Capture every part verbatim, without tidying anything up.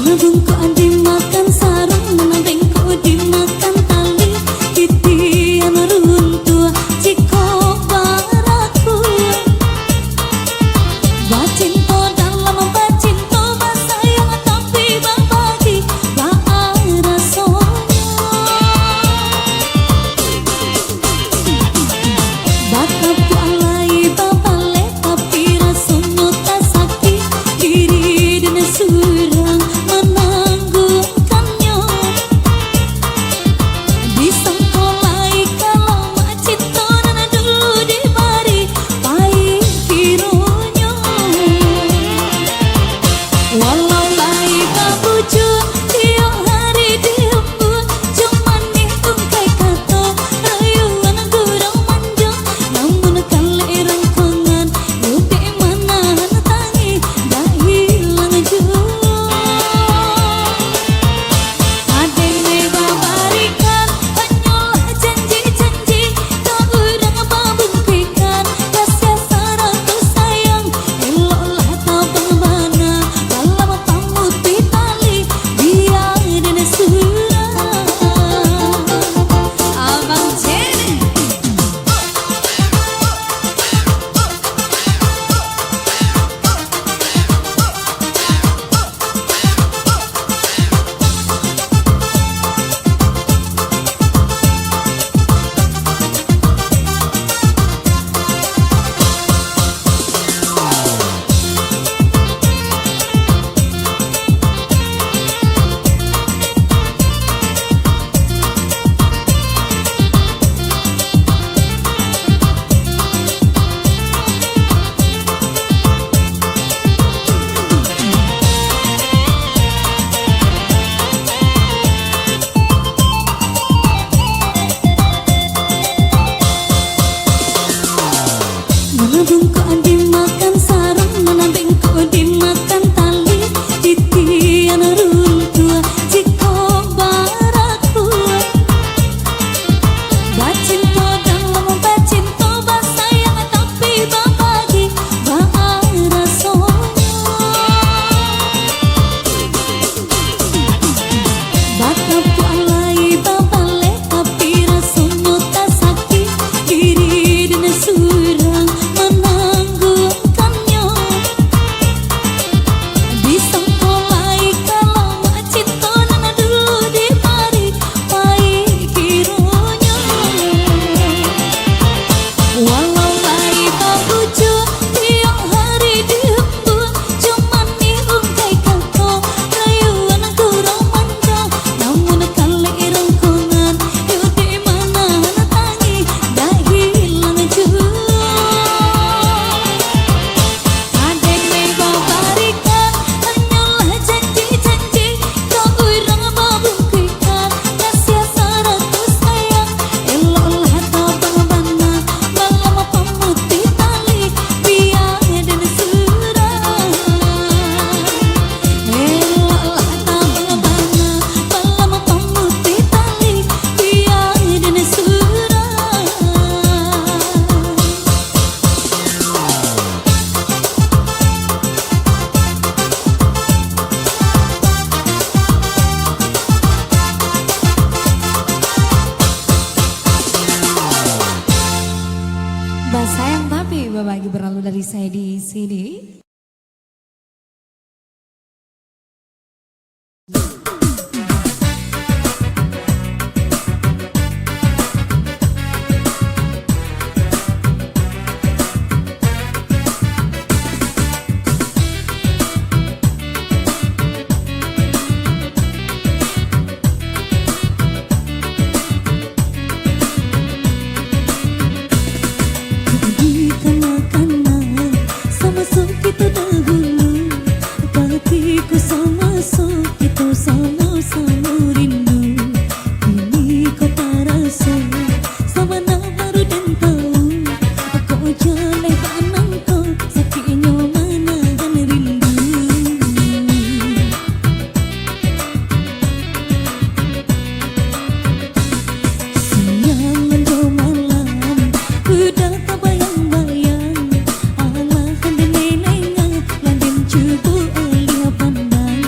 Bungkuk dimakan sarung, bengkok dimakan tali, titian runtuah jikok barakuah. Bacinto dalam bacinto, basayang tapi babagi, baa rasonyo. Batapuak lai babaleh, tapi rasonyo tasakik, diri den surang manangguhkannyo. Disangko lai kalau cinto nan dulu dibari, pai kironyo. Walau lai babujuang, tiok hari diumbuang, jo manih ungkai kato, rayuan gurau manjo, namun kalek rangkongan, yo dek manahan tangih, dak hilang juo. Ademe babarikan, hanyolah janji-janji, ka urang babungkuikan, kasiah sarato sayang, eloklah tabang bana, dalam pamutuih tali, bia den surang. Abang Jen. Nan bungkuk dimakan sarung, nan bengkok dimakan tali, titian runtuah jikok barakuah. Bacinto dalam bacinto, basayang tapi babagi, baa rasonyo. Batapuak lai babaleh, tapi rasonyo tasakik, diri den surang manangguhkannyo. Disangko lai kalau cinto nan dulu dibari, pai kironyo. Walau lai babujuang, tiok hari diumbuang, jo manih ungkai kato, rayuan gurau manjo, namun kalek rangkongan, yo dek manahan tangih, dak hilang juo. Ademe babarikan, hanyolah janji-janji, ka urang babungkuikan, kasiah sarato sayang, eloklah tabang bana, dalam pamutuih tali, bia den surang. Eloklah tabang bana, dalam pamutuih tali, bia den surang. Basayang tapi babagi berlalu dari saya di sini. Di kamar-kamar, samaso kito dahulu, patiku samaso kito samo-samo rindu. Kini ko taraso, sabana baru den tau, kok jaleh bana ko, sakiknyo manahan rindu. Siang jo malam, udah tabayang-bayang, alah den nengah, lah den cubo alih pandang.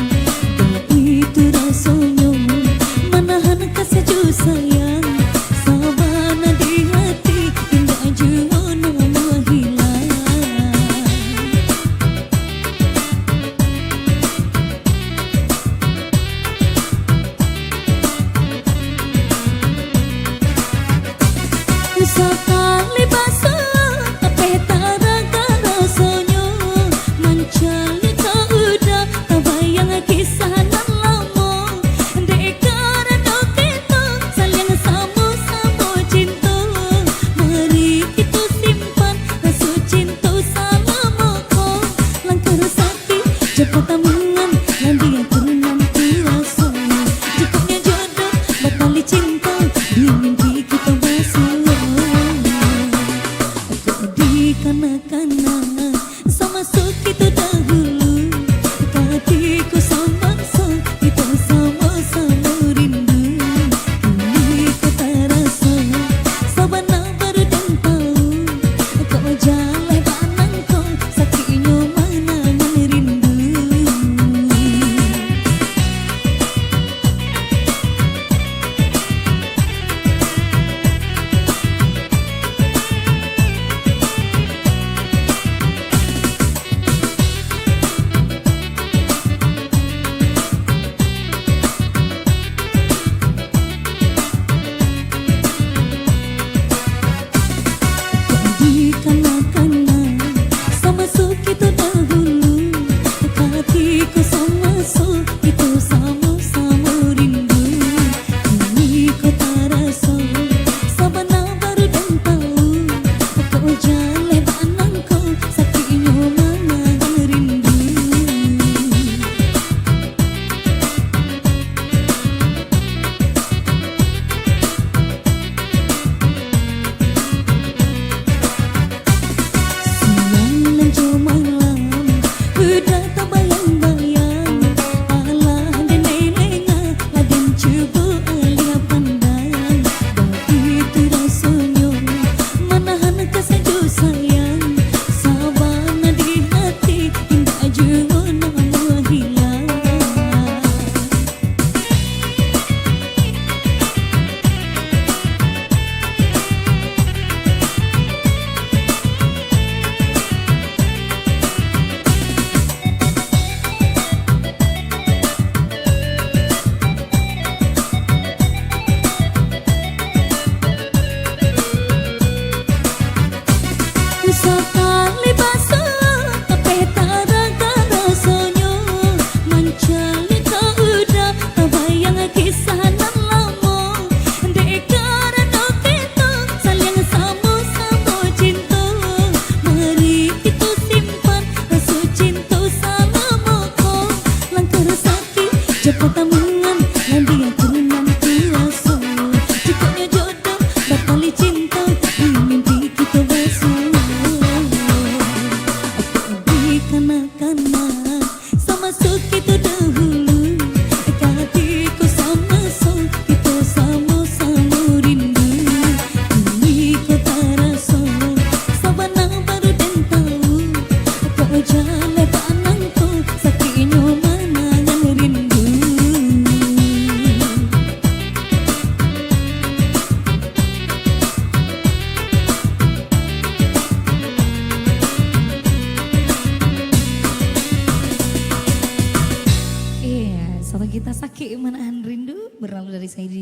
Tatamuan nan di aku nanti raso. Cukupnyo jodoh, batali cinto, di mimpi kito basuo. Di kanak-kanak, samaso kito dahulu, katiko samaso kito samo-samo rindu. Kini ko taraso, sabana baru den tau, kok jaleh bak nangko, sakiknyo manangan rindu. Iya, sabab kita sakik manahan rindu, berlalu dari Saidi.